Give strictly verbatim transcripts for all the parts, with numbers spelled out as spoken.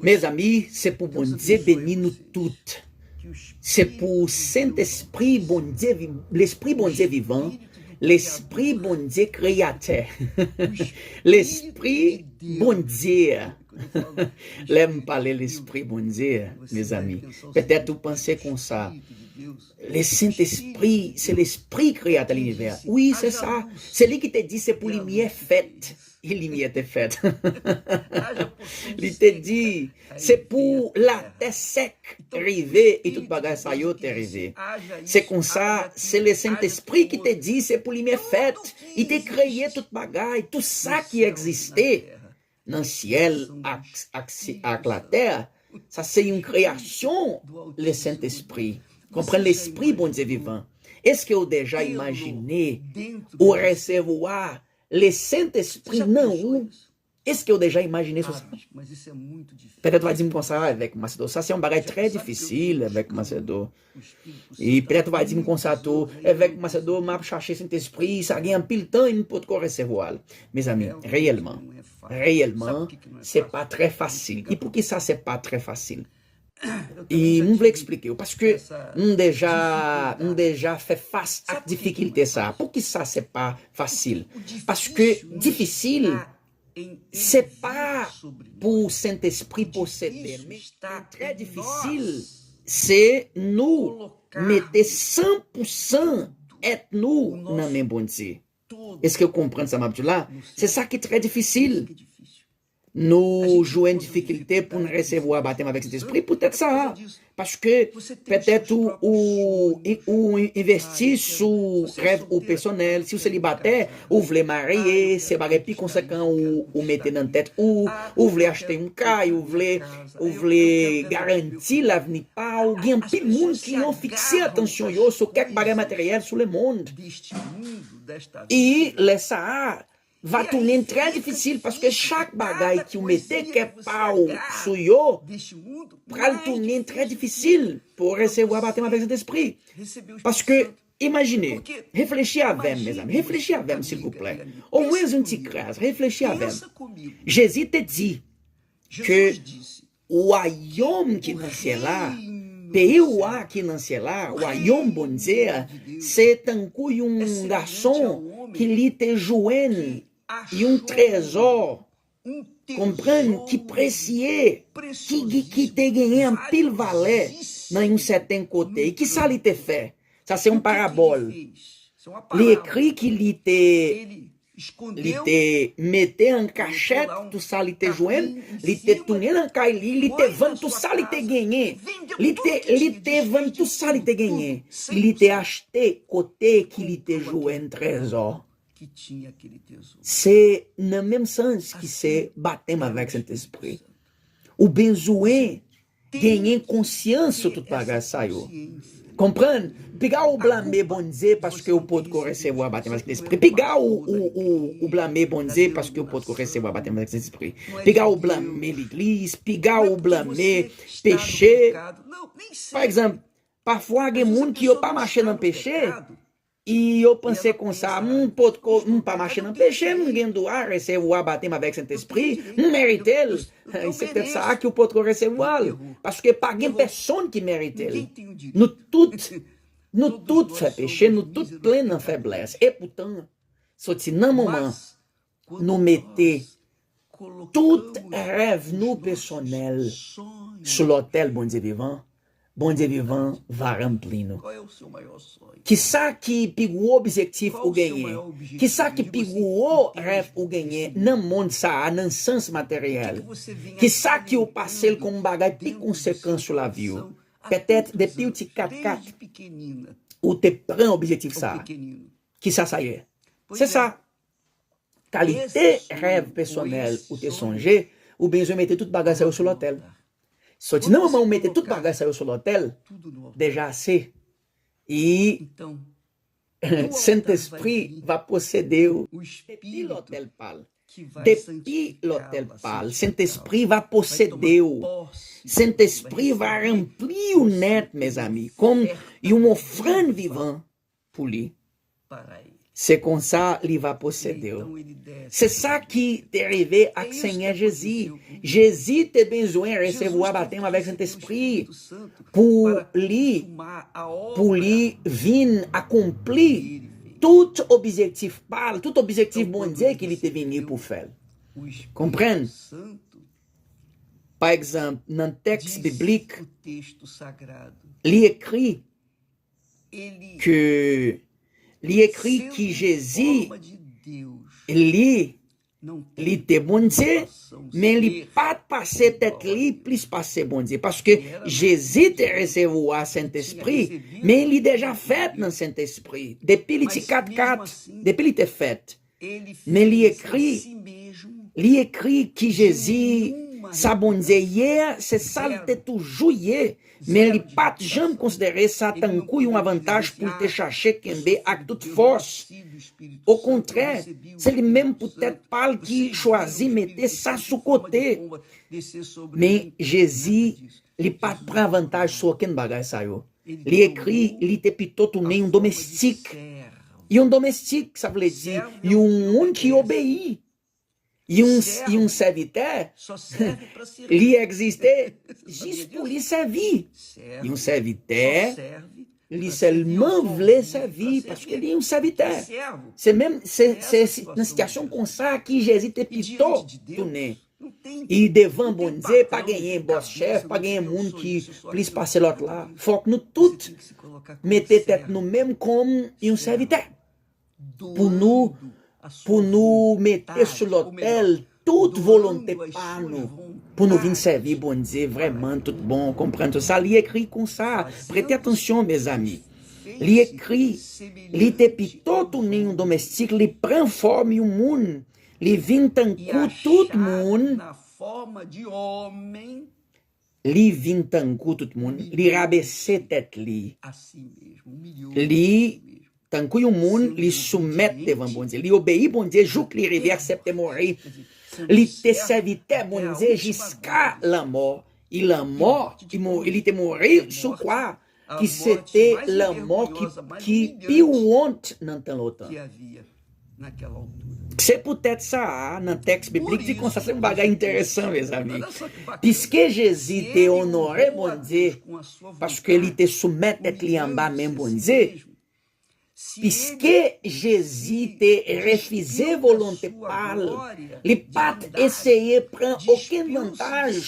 Mezanmi, se pou Bondye beni nou tout. Se pou Sentespri Bondye, vi- Lespri Bondye vivan, Lespri Bondye kreyatè, Lespri Bondye. Lè m pale Lespri Bondye, mezanmi, petèt ou panse konsa. Le Sentespri, se Lespri kreyatè linivè. Wi, se sa. Se li ki te di se pou limyè fèt. E limyè te fèt. Li te di, se pou latè sèk rive, e tout bagay sa yo te rive. Se konsa, se le Sentespri ki te di, se pou limyè fèt. Li te kreye tout bagay, tout sa ki egziste nan syèl ak, ak, ak latè. Sa se yon kreyasyon le Sentespri. Konprann Lespri Bondye vivan. Èske w deja imajine ou resevwa le Sentespri nan ou? Èske w deja imajine sou sa? Petèt w a di m konsa, evèk Macedo, sa se yon bagay trè difisil, evèk Macedo. E petèt w a di m konsa tou, evèk Macedo, m ap chache Sentespri, sa gen anpil tan e m potko resevwa l. Mezanmi, reyèlman, reyèlman, se pa trè fasil. E poukisa se pa trè fasil? E m vle eksplike w, paske m deja, m deja fè fas ak difikilte sa. Poukisa se pa fasil? Paske difisil, se pa pou Sentespri posede l, men trè difisil, se nou mete san pou san èt nou nan men Bondye. Èske w konprann sa m ap di w la? Se sa ki trè difisil. Nou jwenn difikilte pou n resevwa batèm avèk Sentespri poutèt sa a. Paske petèt ou, ou, ou envesti sou rèv ou pèsonèl. Si w selibatè, ou vle marye, se bagay pi konsekan ou, ou mete nan tèt ou, ou vle achte yon kay, ou vle, ou vle garanti lavni pa w. Gen anpil moun ki yo fikse atansyon yo sou kèk bagay materyèl sou lemonn. E lè sa a, va tounen trè difisil, paske chak bagay ki w mete kè pa w sou yo pral tounen trè difisil pou w resevwa batèm avèk Sentespri. Paske, imajine, reflechi avè m, mezanmi, reflechi avè m, silvouplè. Omwen yon ti kras, reflechi avè m. Jezi te di ke wayòm ki nan syèl la, peyi wa ki nan syèl la, wayòm Bondye a, se tankou yon gason ki li te jwenn yon trezò, konprann, ki presye, ki, ki, ki te genyen anpil valè nan yon sèten kote. E kisa li te fè? Sa se yon parabòl. Li ekri ki li te, li te mete an kachèt tout sa li te jwenn, li te tounen nan kay li, li te vann tout sa li te genyen. Li te, li te vann tout sa li te genyen. Li te achte kote ki li te jwenn trezò. Se nan menm sans ki se batèm avèk Sentespri. Ou bezwen genyen konsyans sou tout bagay sa yo. Konprann? Piga ou blame Bondye paske ou potko resevwa batèm avèk Lespri. Piga ou, ou, ou, ou blame Bondye paske ou potko resevwa batèm avèk Lespri. Piga ou blame legliz. Piga ou blame peche. Pa egzanp, pafwa gen moun ki yo pa mache nan peche. E yo panse konsa, m potko, m pa mache nan peche, m gen dwa resevwa batèm avèk Sentespri, m merite l. Se petèt sa a ki w potko resevwa l, paske pa gen pèsonn ki merite l. Nou tout, nou tout fè peche, nou tout plen nan feblès. E poutan, soti nan moman nou mete tout rèv nou pèsonèl sou lotèl Bondye vivan, Bondye vivan va ranpli nou. Kisa ki pi gwo objektif ou genyen? Kisa ki pi gwo rèv ou genyen nan mond sa a, nan sans materyèl? Kisa ki ou pase l kòm bagay pi konsekan sou lavi w? Petèt depi w ti katkat, ou te pran objektif sa a. Kisa sa ye? Se sa. Kalite rèv pèsonèl ou te sonje, ou bezwen mete tout bagay sa yo sou lotèl. Soti nan moman ou mete tout bagay sa yo sou lotèl, deja ase. E Sentespri va posede w depi lotèl pa l. Depi lotèl pa l, Sentespri va posede w. Sentespri va ranpli w nèt, mezanmi, kòm yon ofrann vivan pou li. Se konsa li va posede w. Se sa ki te rive ak Senyè Jezi. Jezi te bezwen resevwa batèm avèk Sentespri pou li, pou li vin akonpli tout objektif pa l, tout objektif Bondye ki li te vini pou fè l. Konprann? Pa egzanp, nan tèks biblik, li ekri ke li ekri ki Jezi, li, li te Bondye, men li pa t pase tèt li plis pase Bondye, paske Jezi te resevwa Sentespri, men li deja fèt nan Sentespri, depi li ti katkat, depi li te fèt. Men li ekri, li ekri ki Jezi, sa Bondye ye a, se sa l te toujou ye. Men li pa t janm konsidere sa tankou yon avantaj pou l te chache kenbe ak tout fòs. Okontrè, se li menm pou tèt pa l ki chwazi mete sa sou kote. Men Jezi, li pa t pran avantaj sou okenn bagay sa yo. Li ekri, li te pito tounen yon domestik. Yon domestik, sa vle di yon moun ki obeyi. Yon, yon sèvitè, li egziste jis pou li sèvi. Yon sèvitè, li sèlman vle sèvi paske li yon sèvitè. Se menm, se, se si- nan sitiyasyon konsa ki Jezi te pito tounen. Li devan Bondye, pa genyen bòs chèf, pa genyen moun ki plis pase lòt la. Fòk nou tout mete tèt nou menm kòm yon sèvitè. Pou nou, pou nou mete sou lòtèl tout volonte pa nou, pou nou vin sèvi Bondye vrèman tout bon, konprann tout sa. Li ekri konsa, prete atansyon, mezanmi. Li ekri, li te pito tounen yon domestik, li pran fòm yon moun, li vin tankou tout moun, li vin tankou tout moun, li rabese tèt li. Li, tankou yon moun, li soumèt devan Bondye. Li obeyi Bondye jouk li rive aksepte mouri. Li te sèvitè Bondye jiska lanmò. Li lanmò, li mou- li te mouri sou kwa, ki se te lanmò ki, ki pi wont nan tan lontan. Se poutèt sa a, nan tèks biblik, di konsa, se yon bagay enteresan, mezanmi. Piske Jezi te onore Bondye, paske li te soumèt tèt li anba men Bondye, piske Jezi te refize volonte pa l, li pa t eseye pran okenn avantaj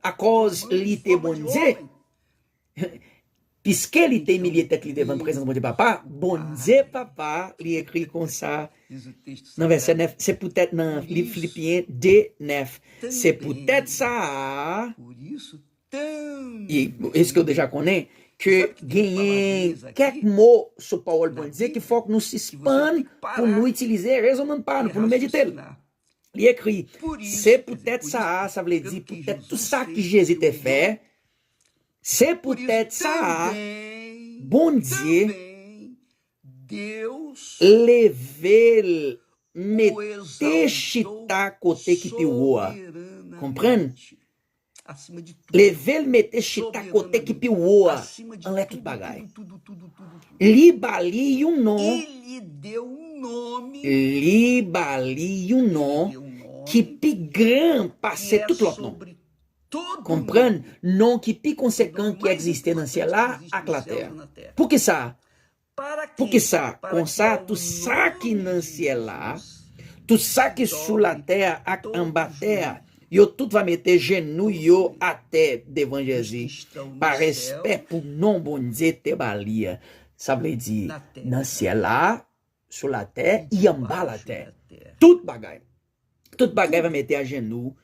akòz li te Bondye. Piske li te imilye tèt li devan prezans Bondye Papa, Bondye Papa, li ekri konsa nan vèsè nèf, se poutèt nan liv Filipyen de nèf, se poutèt sa a, e, èske w deja konnen ke genyen kèk mo sou pawòl Bondye ki fòk nou sispann pou nou itilize rezonnman pa nou, pou nou medite l? Li ekri, se poutèt sa a, sa vle di poutèt tout sa ki Jezi te fè, se poutèt sa a, Bondye leve l, mete chita kote ki pi wo a. Konprann? Leve l, mete chita kote ki pi wo a, anlè tout bagay. Li ba li yon non, li ba li yon non ki pi gran pase tout lòt non. Konprann? Non ki pi konsekan ki egziste nan syèl la ak latè a. Poukisa? Poukisa? Konsa, tout sa ki nan syèl la, tout sa ki sou latè a ak anba tè a, yo tout va mete jenou yo atè devan Jezi, pa respè pou non Bondye te ba li a. Sa vle di, nan syèl la, sou latè, e anba latè. Tout bagay. Tout bagay va mete ajenou,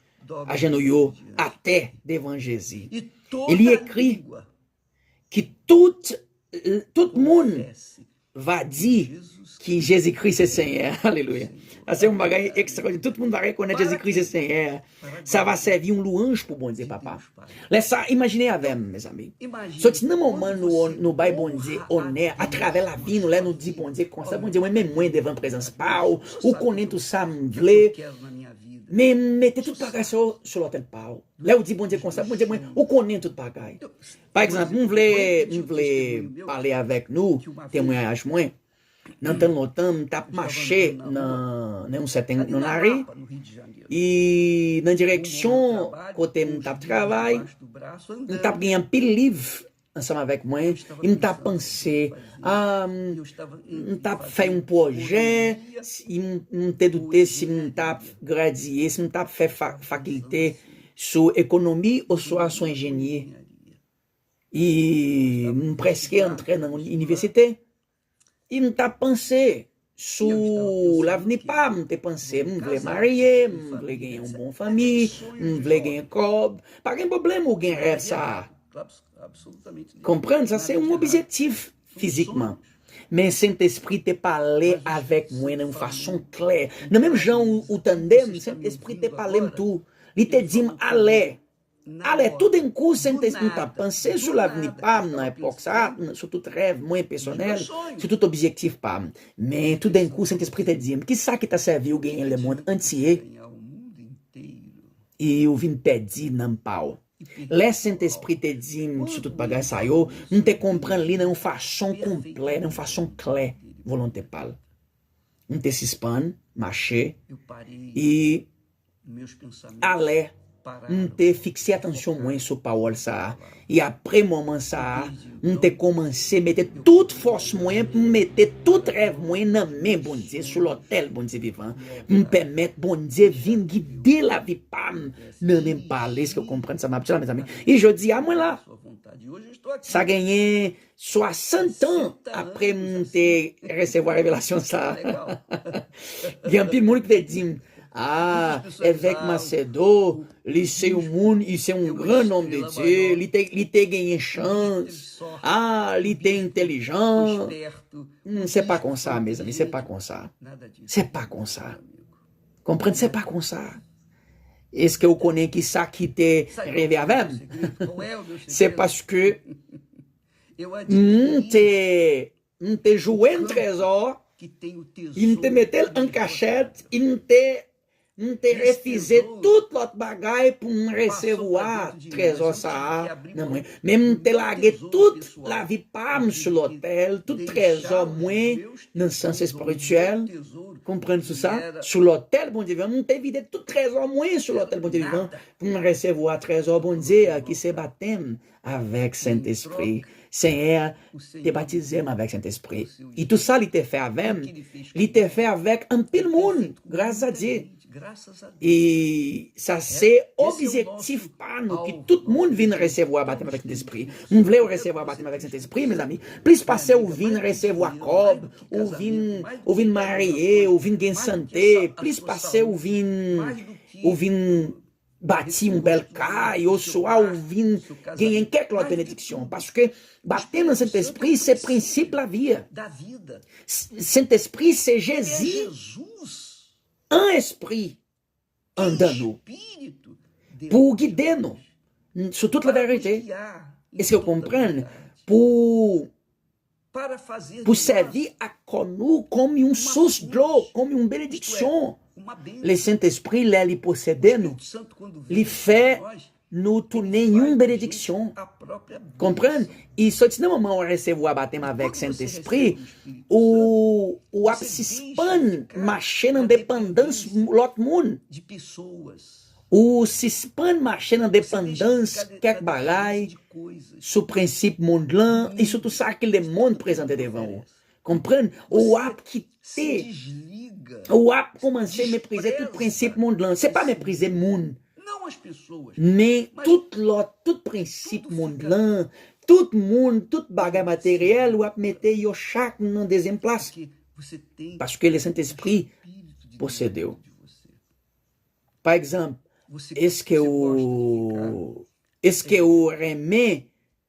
ajenou yo atè devan Jezi. E li ekri ki tout, tout moun va di ki Jezikri se Senyè. Alelouya. Sa se yon bagay ekstraòdinè. Tout moun va rekonèt Jezikri se Senyè. Sa va sèvi yon lwanj pou Bondye Papa. Lè sa, imajine avè m, mezanmi. Soti nan moman nou, nou bay Bondye onè atravè lavi nou, lè nou di Bondye konsa, Bondye, mwen men mwen devan prezans pa w, ou konnen tout sa m vle, men m mete tout bagay sa yo sou lòtèl pa w. Lè ou di Bondye konsa, Bondye, mwen, ou konnen tout bagay. Pa egzanp, m vle, m vle pale avèk nou, temwayaj mwen. Nan tan lontan, m t ap mache nan, nan yon sèten, nan lari, e nan direksyon kote m t ap travay, m t ap gen anpil liv ansanm avèk mwen, e m t ap panse, a, m, m t ap fè yon pwojè, si m, m te doute si m t ap gradye, si m t ap fè fa-, fakilte sou ekonomi oswa sou enjenye. E m prèske antre nan yon inivèsite. E m t ap panse sou lavni pa m, m te panse m vle marye, m vle gen yon bon fanmi, m vle gen kòb. Pa gen pwoblèm ou gen rèv sa a. Konprann, sa se yon objektif fizikman. Men Sentespri te pale avèk mwen nan yon fason klè. Nan menm jan ou, ou tande m, Sentespri te pale m tou. Li te di m, "Ale." Alè, toudenkou, Sentespri, m t ap panse sou lavni pa m nan epòk sa a, sou tout rèv mwen pèsonèl, sou tout objektif pa m. Men toudenkou, Sentespri te di m, "Kisa ki ta sèvi w genyen lemonn antye e ou vin pèdi nanm pa w?" Lè Sentespri te di m sou tout bagay sa yo, m te konprann li nan yon fason konplè, nan yon fason klè, volonte pa l. M te sispann mache e alè, m te fikse atansyon mwen sou pawòl sa a. E apre moman sa a, m te kòmanse mete tout fòs mwen pou m mete tout rèv mwen nan men Bondye, sou lòtèl Bondye vivan, pou m pèmèt Bondye vin gide lavi pa m nan men m pa l. Èske w konprann sa m ap di la, mezanmi? E jodi a, mwen la. Sa genyen swasant an apre m te resevwa revelasyon sa a. Gen anpil moun ki te di m, "A, Evèk Macedo, li se yon moun, li se yon gran nonm de Dye, li te, li te genyen chans, a, li te entèlijan." Hmm, se pa konsa, mezanmi, se pa konsa. Se pa konsa. Konprann, se pa konsa. Èske w konnen ki sa ki te rive avè m? Se paske m te, m te jwe yon trezò, e m te mete l an kachèt, e m te, m te refize tout lòt bagay pou m resevwa trezò sa a nan mwen. Men m te lage tout lavi pa m sou lòtèl, tout trezò mwen nan sans espirityèl. Konprann sou sa? Sou lòtèl Bondye vivan. M te vide tout trezò mwen sou lòtèl Bondye vivan pou m resevwa trezò Bondye a, ki se batèm avèk Sentespri. Senyè a te batize m avèk Sentespri. E tout sa li te fè avè m, li te fè avèk anpil moun, gras a Dye. E sa se objektif pa nou, ki tout moun vin resevwa batèm avèk Sentespri. M vle w resevwa batèm avèk Sentespri, mezanmi. Plis pase ou vin resevwa kòb, ou vin, ou vin marye, ou vin gen sante, plis pase ou vin, ou vin bati yon bèl kay, oswa ou vin genyen kèk lòt benediksyon. Paske batèm nan Sentespri se prensip lavi a. S-, Sentespri se Jezi an espri anndan nou pou gide nou sou tout laverite. Èske w konprann? Pou, pou sèvi ak kò nou kòm yon sous dlo, kòm yon benediksyon. Le Sentespri, lè li posede nou, li fè nou tounen yon benediksyon. Konprann? E soti nan moman w resevwa batèm avèk Sentespri, ou, ou ap sispann mache nan depandans lòt moun. Ou sispann mache nan depandans kèk bagay sou prensip mond lan e sou tout sa ke lemonn prezante devan ou. Konprann? Ou ap kite, ou ap kòmanse meprize tout prensip mond lan. Se pa meprize moun, men tout lòt, tout prensip mond lan, tout moun, tout bagay materyèl, w ap mete yo chak nan dezyèm plas. Paske le Sentespri posede w. Pa egzanp, èske ou, èske ou renmen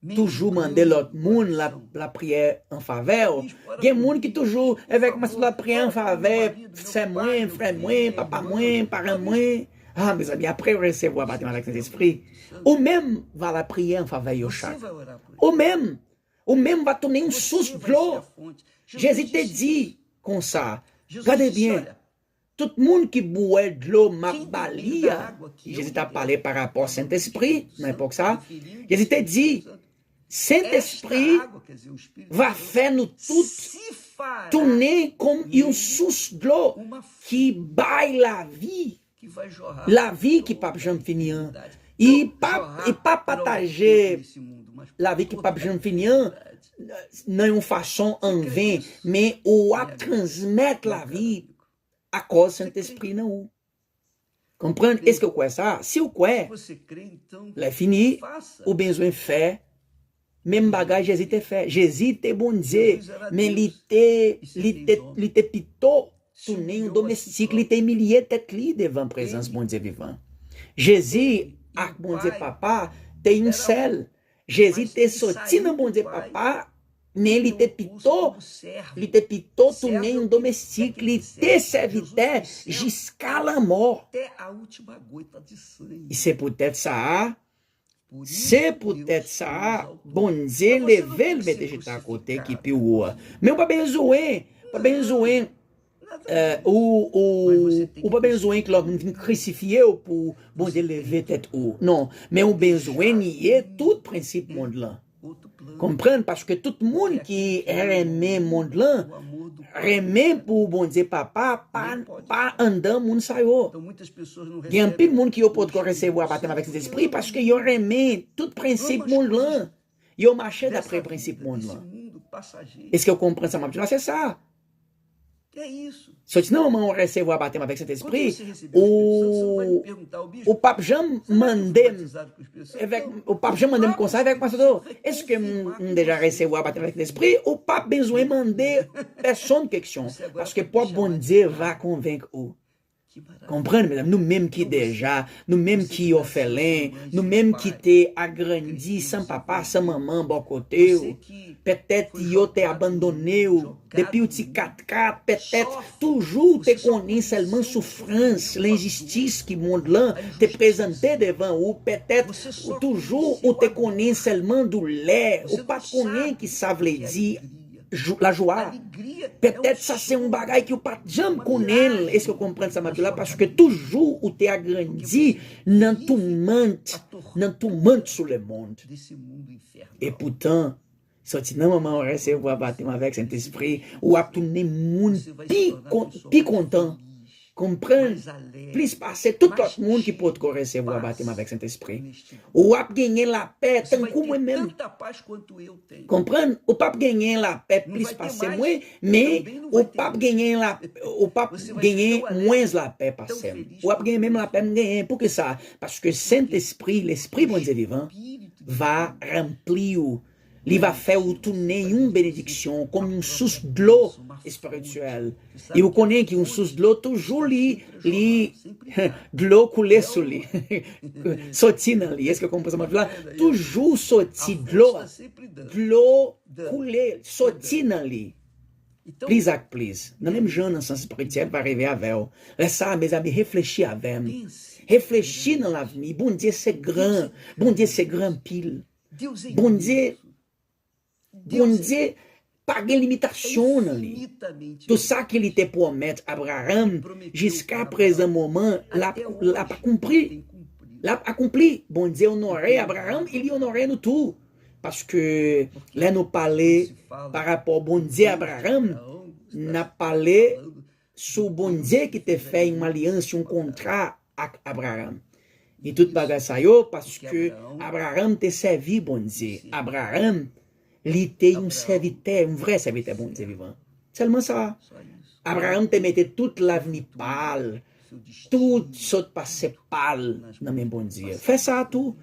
toujou mande lòt moun la, lapriyè an favè w? Gen moun ki toujou, "Evèk mwen, lapriyè an favè sè mwen, frè mwen, papa mwen, paran mwen." A, mezanmi, apre w resevwa batèm avèk Sentespri, ou menm va lapriyè an favè yo chak. Ou menm, ou menm va tounen yon sous dlo. Jezi te di konsa, gade byen, tout moun ki bwè dlo m ap ba li a, Jezi t ap pale parapò Sentespri nan epòk sa, Jezi te di, Sentespri va fè nou tout tounen kòm yon sous dlo ki bay lavi, lavi ki p ap janm fini an. Li p ap, li p ap pataje lavi ki p ap janm fini an nan yon fason anven, men ou ap transmèt lavi akòz Sentespri nan ou. Konprann? Èske w kwè sa? Si w kwè, lè fini, ou bezwen fè menm bagay Jezi te fè. Jezi te Bondye, men li te, li te, li te pito tounen yon domestik, li te imilye tèt li devan prezans Bondye vivan. Jezi ak Bondye Papa te yon sèl. Jezi te soti nan Bondye Papa, men li te pito, li te pito tounen yon domestik, li te sèvitè jiska lanmò. E se poutèt sa a, se poutèt sa a, Bondye leve l mete chita kote ki pi wo a. Men w pa bezwen, pa bezwen, eh, ou, ou, ou pa bezwen ke lòt moun vin krisifye w pou Bondye leve tèt ou. Non, men ou bezwen niye tout prensip mond lan. Konprann, paske tout moun ki renmen mond lan, renmen pou Bondye Papa pa, pa anndan moun sa yo. Gen anpil moun ki yo potko resevwa batèm avèk Sentespri paske yo renmen tout prensip mond lan. Yo mache dapre prensip mond lan. Èske w konprann sa m ap di w la? Se sa. Soti nan moman ou resevwa batèm avèk Sentespri, ou, ou p ap janm mande m, avèk, ou p ap janm mande m konsa avèk pastè, èske m, m deja resevwa batèm avèk Sentespri? Ou p ap bezwen mande pèsonn keksyon, paske pwòp Bondye va konvenk ou. Konprann, medam, nou menm ki deja, nou menm ki òfelen, nou menm ki te agrandi san papa, san manman bò kote w, petèt yo te abandone w depi w ti katkat, petèt toujou w te konnen sèlman soufrans, lenjistis ki mond lan te prezante devan ou, petèt ou toujou ou te konnen sèlman doulè, ou pa t konnen ki sa vle di jou-, lajwa. Petèt sa se yon bagay ke w pa t janm konnen l. Èske w konprann sa m ap di w la? Paske toujou ou te agrandi nan toumant, nan toumant sou lemonn. E poutan, soti nan moman ou resevwa batèm avèk Sentespri, ou ap tounen moun pi kon-, pi kontan. Konprann? Plis pase tout lòt moun ki potko resevwa batèm avèk Sentespri. Ou ap genyen lapè tankou mwen menm. Konprann? Ou p ap genyen lapè plis pase mwen, men ou p ap genyen la, ou p ap genyen mwens lapè pase m. Ou ap genyen menm lapè m genyen. Poukisa? Paske Sentespri, Lespri Bondye vivan, va ranpli w. Li va fè ou tounen yon benediksyon, kòm yon sous dlo espirityèl. E ou konnen ki yon sous dlo toujou li, li, dlo koule sou li. Soti nan li. Èske w konprann sa m ap di w la? Toujou soti dlo a. Dlo koule, soti nan li. Pliz ak pliz. Nan menm jan, nan sans espirityèl, va rive avè w. Lè sa a, mezanmi, reflechi avè m. Reflechi nan lavni. Bondye se gran. Bondye se gran anpil. Bondye, Bondye pa gen limitasyon nan li. Tout sa ke li te pwomèt Abraram, jiska prezan moman, l ap, l ap akonpli. L ap akonpli. Bondye onore Abraram, e li onore nou tou. Paske lè nou pale pa rapò Bondye Abraram, n ap pale sou Bondye ki te fè yon alyans, yon kontra ak Abraram. Li tout bagay sa yo paske Abraram te sèvi Bondye. Abraram, li te yon sèvitè, yon vrè sèvitè Bondye vivan. Sèlman sa. Abraram te mete tout lavni pa l, tout sot pase pa l nan men Bondye. Fè sa tou.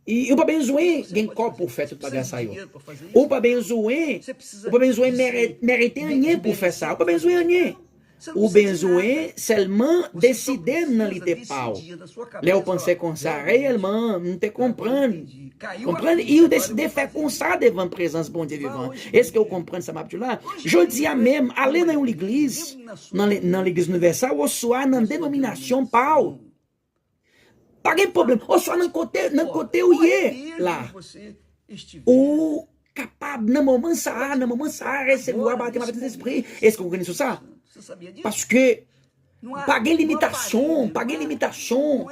E, ou pa bezwen gen kòb pou fè tout bagay sa yo. Ou pa bezwen, ou pa bezwen mere-, merite anyen pou fè sa. Ou pa bezwen anyen. Ou bezwen sèlman deside nan lide pa w. Lè w panse konsa, reyèlman, m te konprann. Konprann? E ou deside fè konsa devan prezans Bondye vivan. Èske w konprann sa m ap di w la? Jodi a menm, ale nan yon legliz, nan le-, nan legliz inivèsal, oswa nan denominasyon pa w. Pa gen pwoblèm. Oswa nan kote, nan kote ou ye la. Ou kapab nan moman sa a, nan moman sa a, resevwa batèm avèk Sentespri. Èske w konnen sou sa? Paske pa gen limitasyon, pa gen limitasyon.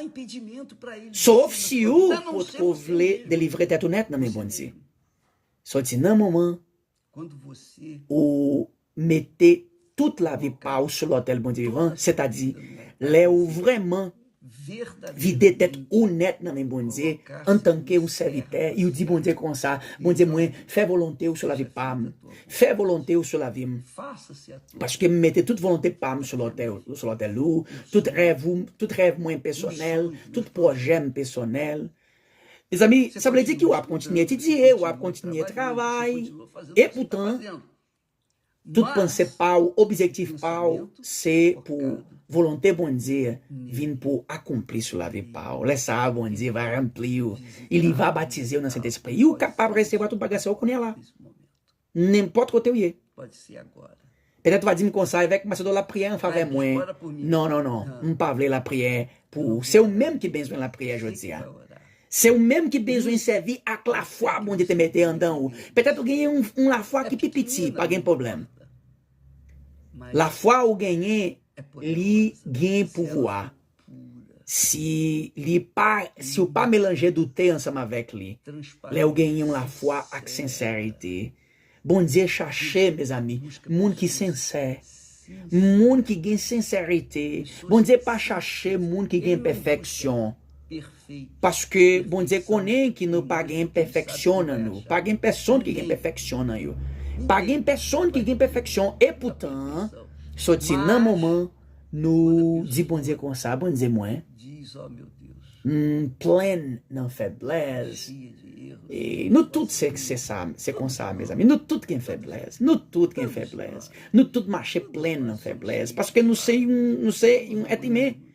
Sof si ou potko vle delivre tèt ou nèt nan men Bondye. Soti nan moman ou mete tout lavi pa w sou lòtèl Bondye vivan, sètadi lè ou vrèman vide tèt ou nèt nan men Bondye, antanke yon sèvitè, ou di Bondye konsa, Bondye mwen, fè volonte w sou lavi pa m, fè volonte w sou lavi m. Paske m mete tout volonte pa m sou lòtèl, sou lòtèl ou, tout rèv ou, tout rèv mwen pèsonèl, tout pwojè m pèsonèl. Mezanmi, sa vle di ki w ap kontinye etidye, w ap kontinye travay. Epoutan, tout panse pa w, objektif pa w, se pou volonte Bondye vin pou akonpli sou lavi pa w. Lè sa a, Bondye va ranpli w. Il va batize w nan Sentespri. Ou kapab resevwa tout bagay sa yo kounye a la. Nenpòt kote w ye. Petèt ou va di m konsa, evèk Masedo, lapriyè an favè mwen. Non, non, non. M pa vle lapriyè pou ou. Se ou menm ki bezwen lapriyè jodi a. Se ou menm ki bezwen sèvi ak lafwa Bondye te mete anndan ou. Petèt ou genyen yon, yon lafwa ki pi piti, pa gen pwoblèm. Lafwa ou genyen, li gen pouvwa. Si li pa, si ou pa melanje doute ansanm avèk li, lè ou genyen yon lafwa ak sensète, Bondye chache, mezanmi, moun ki sensè, moun ki gen sensète. Bondye pa chache moun ki gen pèfèksyon. Paske Bondye konnen ki nou pa gen pèfèksyon nan nou. Pa gen pèsonn ki gen pèfèksyon nan yo. Pa gen pèsonn ki gen pèfèksyon. Epoutan, soti nan moman nou di Bondye konsa, Bondye mwen, m plen nan feblès. E nou tout se, se sa, se konsa, mezanmi. Nou tout gen feblès. Nou tout gen feblès. Nou tout mache plen nan feblès. Paske nou se yon, nou se yon èt imen.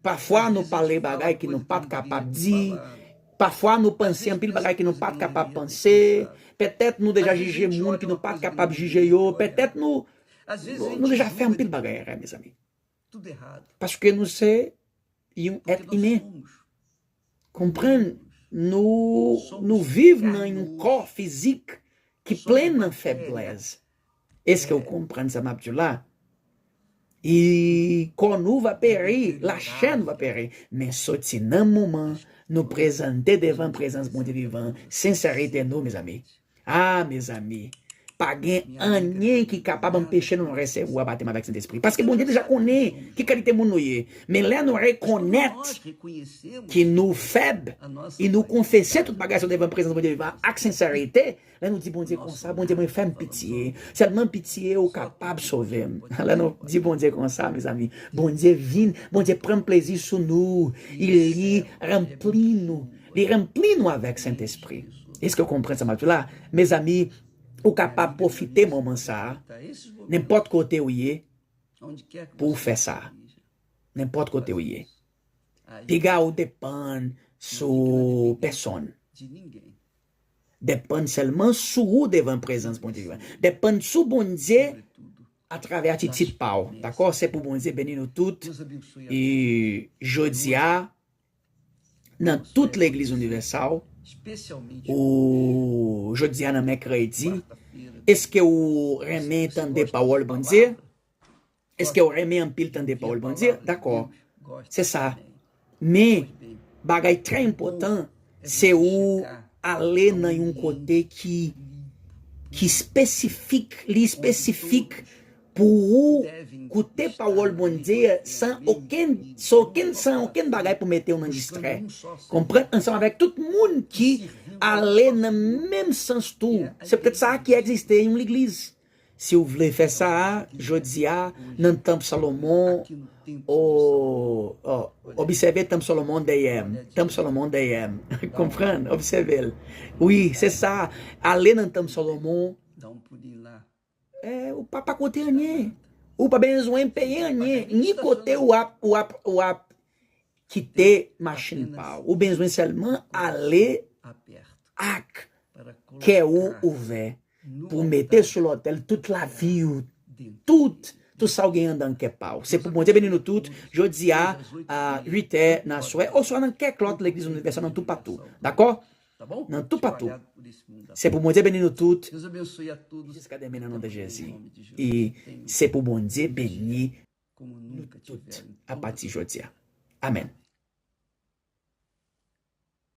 Pafwa nou pale bagay ki nou pa t kapab di. Pafwa nou panse anpil bagay ki nou pa t kapab panse. Petèt nou deja jije moun ki nou pa t kapab jije yo. Petèt nou, nou, nou deja fè anpil bagay erè, mezanmi. Paske nou se yon èt imen. Konprann, nou, nou viv nan yon kò fizik ki plen nan feblès. Èske w konprann sa m ap di w la? E kò nou va peri, lachè nou va peri. Men soti nan moman nou prezante devan prezans Bondye vivan, sensète nou, mezanmi. A, mezanmi, pa gen anyen ki kapab anpeche nou resevwa batèm avèk Sentespri. Paske Bondye deja konnen ki kalite moun nou ye. Men lè nou rekonèt ke nou fèb, e nou konfese tout bagay sa yo devan prezans Bondye vivan ak sensète, lè nou di Bondye konsa, Bondye mwen fè m pitye. Sèlman pitye ou kapab sove m. Lè nou di Bondye konsa, mezanmi, Bondye vin, Bondye pran plezi sou nou. E li ranpli nou. Li ranpli nou avèk Sentespri. Èske w konprann sa m ap di w la? Mezanmi, ou kapab pwofite moman sa a, nenpòt kote ou ye, pou w fè sa. Nenpòt kote ou ye. Piga ou depann sou pèsonn. Depann sèlman sou ou devan prezans Bondye vivan. Depann sou Bondye atravè atitit pa w. Dakò? Se pou Bondye beni nou tout. E jodi a, nan tout legliz inivèsal, ou jodi a nan mèkredi, èske ou renmen tande pawòl Bondye? Èske ou renmen anpil tande pawòl Bondye? Dakò. Se sa. Men, bagay trè enpòtan, se ou ale nan yon kote ki, ki espesifik, li espesifik pou ou koute pawòl Bondye san okenn, san okenn, san okenn bagay pou mete w nan distrè. Konprann? Ansanm avèk tout moun ki ale nan menm sans tou. Se petèt sa ki egziste yon legliz. Si w vle fè sa, jodi a, nan tanp Salomon, o, o, obsève tanp Salomon dèyè m. Tanp Salomon dèyè m. Konprann? Obsève l. Wi, se sa. Ale nan tanp Salomon. Eh, ou pa, pa koute anyen. Ou pa bezwen peye anyen. Ni kote w ap, w ap, w ap kite machin pa w. Ou bezwen sèlman ale ak kè ou ouvè pou mete sou lòtèl tout lavi w, tout, tout sa w gen anndan kè pa w. Se pou Bondye beni nou tout, jodi a, a uit è nan aswè, oswa nan kèk lòt legliz inivèsal nan toupatou. Dakò? Nan toupatou. Se pou Bondye beni nou tout. Jiska demen nan non de Jezi. E se pou Bondye beni nou tout apati jodi a. Amèn.